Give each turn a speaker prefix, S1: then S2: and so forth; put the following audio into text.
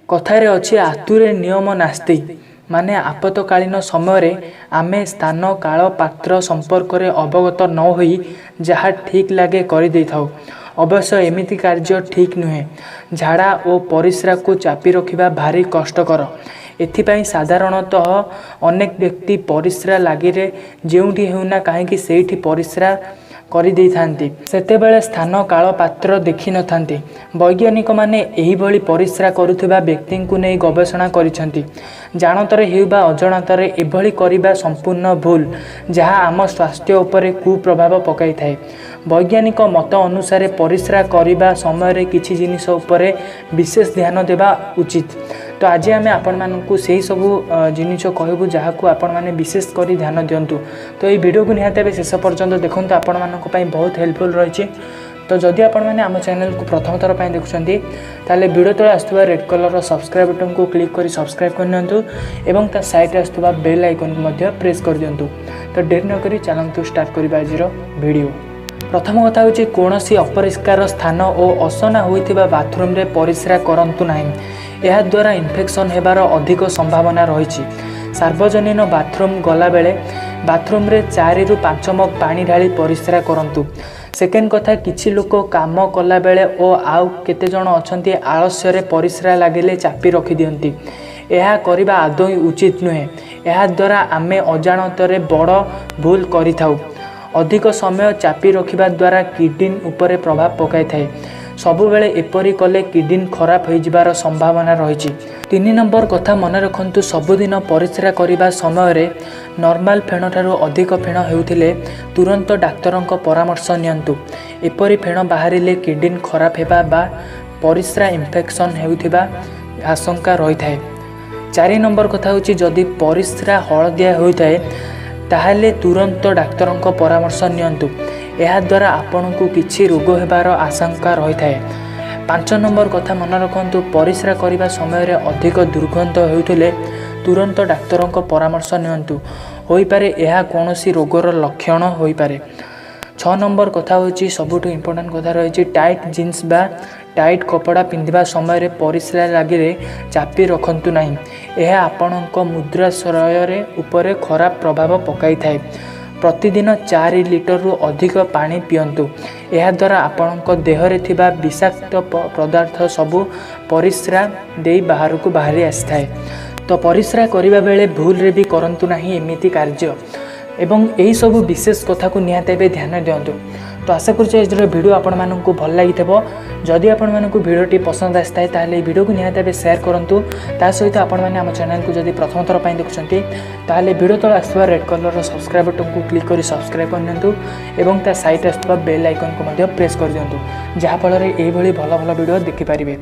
S1: କଥାରେ ଅଛି, ଆତୁରେ ନିୟମ ନାସ୍ତି। ମାନେ ଆପତକାଳୀନ ସମୟରେ ଆମେ ସ୍ଥାନ, କାଳ, ପାତ୍ର ସମ୍ପର୍କରେ ଅବଗତ ନ ହୋଇ ଯାହା ଠିକ୍ ଲାଗେ କରିଦେଇଥାଉ। ଅବଶ୍ୟ ଏମିତି କାର୍ଯ୍ୟ ଠିକ୍ ନୁହେଁ। ଝାଡ଼ା ଓ ପରିସ୍ରାକୁ ଚାପି ରଖିବା ଭାରି କଷ୍ଟକର। ଏଥିପାଇଁ ସାଧାରଣତଃ ଅନେକ ବ୍ୟକ୍ତି ପରିସ୍ରା ଲାଗିଲେ ଯେଉଁଠି ହେଉନା କାହିଁକି ସେଇଠି ପରିସ୍ରା କରିଦେଇଥାନ୍ତି। ସେତେବେଳେ ସ୍ଥାନ, କାଳ, ପାତ୍ର ଦେଖିନଥାନ୍ତି। ବୈଜ୍ଞାନିକମାନେ ଏହିଭଳି ପରିସ୍ରା କରୁଥିବା ବ୍ୟକ୍ତିଙ୍କୁ ନେଇ ଗବେଷଣା କରିଛନ୍ତି। ଜାଣତରେ ହେଉ ବା ଅଜାଣତରେ ଏଭଳି କରିବା ସମ୍ପୂର୍ଣ୍ଣ ଭୁଲ, ଯାହା ଆମ ସ୍ୱାସ୍ଥ୍ୟ ଉପରେ କୁପ୍ରଭାବ ପକାଇଥାଏ। ବୈଜ୍ଞାନିକ ମତ ଅନୁସାରେ ପରିସ୍ରା କରିବା ସମୟରେ କିଛି ଜିନିଷ ଉପରେ ବିଶେଷ ଧ୍ୟାନ ଦେବା ଉଚିତ। ତ ଆଜି ଆମେ ଆପଣମାନଙ୍କୁ ସେହି ସବୁ ଜିନିଷ କହିବୁ, ଯାହାକୁ ଆପଣମାନେ ବିଶେଷ କରି ଧ୍ୟାନ ଦିଅନ୍ତୁ। ତ ଏହି ଭିଡ଼ିଓକୁ ନିହାତି ଭାବେ ଶେଷ ପର୍ଯ୍ୟନ୍ତ ଦେଖନ୍ତୁ, ଆପଣମାନଙ୍କ ପାଇଁ ବହୁତ ହେଲ୍ପଫୁଲ୍ ରହିଛି। ତ ଯଦି ଆପଣମାନେ ଆମ ଚ୍ୟାନେଲକୁ ପ୍ରଥମ ଥର ପାଇଁ ଦେଖୁଛନ୍ତି, ତାହେଲେ ଭିଡ଼ିଓ ତଳେ ଆସୁଥିବା ରେଡ଼୍ କଲର୍ର ସବସ୍କ୍ରାଇବ୍ ବଟନ୍କୁ କ୍ଲିକ୍ କରି ସବସ୍କ୍ରାଇବ୍ କରିନିଅନ୍ତୁ ଏବଂ ତା ସାଇଡ଼୍ରେ ଆସୁଥିବା ବେଲ୍ ଆଇକନ୍କୁ ମଧ୍ୟ ପ୍ରେସ୍ କରିଦିଅନ୍ତୁ। ତ ଡେରି ନକରି ଚାଲନ୍ତୁ ଷ୍ଟାର୍ଟ କରିବା ଆଜିର ଭିଡ଼ିଓ। ପ୍ରଥମ କଥା ହେଉଛି, କୌଣସି ଅପରିଷ୍କାର ସ୍ଥାନ ଓ ଅସନା ହୋଇଥିବା ବାଥରୁମ୍ରେ ପରିସ୍ରା କରନ୍ତୁ ନାହିଁ। ଏହାଦ୍ୱାରା ଇନଫେକ୍ସନ୍ ହେବାର ଅଧିକ ସମ୍ଭାବନା ରହିଛି। ସାର୍ବଜନୀନ ବାଥରୁମ୍ ଗଲାବେଳେ ବାଥରୁମ୍ରେ 4ରୁ 5 ମଗ୍ ପାଣି ଢାଳି ପରିସ୍ରା କରନ୍ତୁ। ସେକେଣ୍ଡ କଥା, କିଛି ଲୋକ କାମ କଲାବେଳେ ଓ ଆଉ କେତେଜଣ ଅଛନ୍ତି ଆଳସ୍ୟରେ ପରିସ୍ରା ଲାଗିଲେ ଚାପି ରଖିଦିଅନ୍ତି। ଏହା କରିବା ଆଦୌ ଉଚିତ ନୁହେଁ। ଏହାଦ୍ୱାରା ଆମେ ଅଜାଣତରେ ବଡ଼ ଭୁଲ କରିଥାଉ। ଅଧିକ ସମୟ ଚାପି ରଖିବା ଦ୍ୱାରା କିଡ଼ନୀ ଉପରେ ପ୍ରଭାବ ପକାଇଥାଏ। ସବୁବେଳେ ଏପରି କଲେ କିଡ଼ନୀ ଖରାପ ହୋଇଯିବାର ସମ୍ଭାବନା ରହିଛି। 3 ନମ୍ବର କଥା ମନେ ରଖନ୍ତୁ, ସବୁଦିନ ପରିସ୍ରା କରିବା ସମୟରେ ନର୍ମାଲ ଫେଣଠାରୁ ଅଧିକ ଫେଣ ହେଉଥିଲେ ତୁରନ୍ତ ଡାକ୍ତରଙ୍କ ପରାମର୍ଶ ନିଅନ୍ତୁ। ଏପରି ଫେଣ ବାହାରିଲେ କିଡ଼ନୀ ଖରାପ ହେବା ବା ପରିସ୍ରା ଇନଫେକ୍ସନ୍ ହେଉଥିବା ଆଶଙ୍କା ରହିଥାଏ। 4 ନମ୍ବର କଥା ହେଉଛି, ଯଦି ପରିସ୍ରା ହଳଦିଆ ହୋଇଥାଏ, ତାହେଲେ ତୁରନ୍ତ ଡାକ୍ତରଙ୍କ ପରାମର୍ଶ ନିଅନ୍ତୁ। ଏହାଦ୍ୱାରା ଆପଣଙ୍କୁ କିଛି ରୋଗ ହେବାର ଆଶଙ୍କା ରହିଥାଏ। 5 ନମ୍ବର କଥା ମନେ ରଖନ୍ତୁ, ପରିସ୍ରା କରିବା ସମୟରେ ଅଧିକ ଦୁର୍ଗନ୍ଧ ହେଉଥିଲେ ତୁରନ୍ତ ଡାକ୍ତରଙ୍କ ପରାମର୍ଶ ନିଅନ୍ତୁ। ହୋଇପାରେ ଏହା କୌଣସି ରୋଗର ଲକ୍ଷଣ ହୋଇପାରେ। 6 ନମ୍ବର କଥା ହେଉଛି, ସବୁଠୁ ଇମ୍ପୋର୍ଟାଣ୍ଟ କଥା ରହିଛି, ଟାଇଟ୍ ଜିନ୍ସ ବା ଟାଇଟ୍ କପଡ଼ା ପିନ୍ଧିବା ସମୟରେ ପରିସ୍ରା ଲାଗିଲେ ଚାପି ରଖନ୍ତୁ ନାହିଁ। ଏହା ଆପଣଙ୍କ ମୂତ୍ରାଶୟରେ ଉପରେ ଖରାପ ପ୍ରଭାବ ପକାଇଥାଏ। ପ୍ରତିଦିନ 4 ଲିଟରରୁ ଅଧିକ ପାଣି ପିଅନ୍ତୁ। ଏହାଦ୍ୱାରା ଆପଣଙ୍କ ଦେହରେ ଥିବା ବିଷାକ୍ତ ପଦାର୍ଥ ସବୁ ପରିସ୍ରା ଦେଇ ବାହାରକୁ ବାହାରି ଆସିଥାଏ। ତ ପରିସ୍ରା କରିବା ବେଳେ ଭୁଲରେ ବି କରନ୍ତୁ ନାହିଁ ଏମିତି କାର୍ଯ୍ୟ ଏବଂ ଏହିସବୁ ବିଶେଷ କଥାକୁ ନିହାତି ଏବେ ଧ୍ୟାନ ଦିଅନ୍ତୁ। ତ ଆଶା କରୁଛି ଆଜିର ଭିଡ଼ିଓ ଆପଣମାନଙ୍କୁ ଭଲ ଲାଗିଥିବ। ଯଦି ଆପଣମାନଙ୍କୁ ଭିଡ଼ିଓଟି ପସନ୍ଦ ଆସିଥାଏ, ତାହେଲେ ଏହି ଭିଡ଼ିଓକୁ ନିହାତି ଭାବେ ସେୟାର କରନ୍ତୁ। ତା ସହିତ ଆପଣମାନେ ଆମ ଚ୍ୟାନେଲକୁ ଯଦି ପ୍ରଥମ ଥର ପାଇଁ ଦେଖୁଛନ୍ତି, ତାହେଲେ ଭିଡ଼ିଓ ତଳେ ଆସୁଥିବା ରେଡ଼୍ କଲର୍ର ସବସ୍କ୍ରାଇବ୍ ବଟନ୍କୁ କ୍ଲିକ୍ କରି ସବସ୍କ୍ରାଇବ୍ କରିନିଅନ୍ତୁ ଏବଂ ତା ସାଇଡ଼୍ରେ ଆସୁଥିବା ବେଲ୍ ଆଇକନ୍କୁ ମଧ୍ୟ ପ୍ରେସ୍ କରିଦିଅନ୍ତୁ, ଯାହାଫଳରେ ଏଇଭଳି ଭଲ ଭଲ ଭିଡ଼ିଓ ଦେଖିପାରିବେ।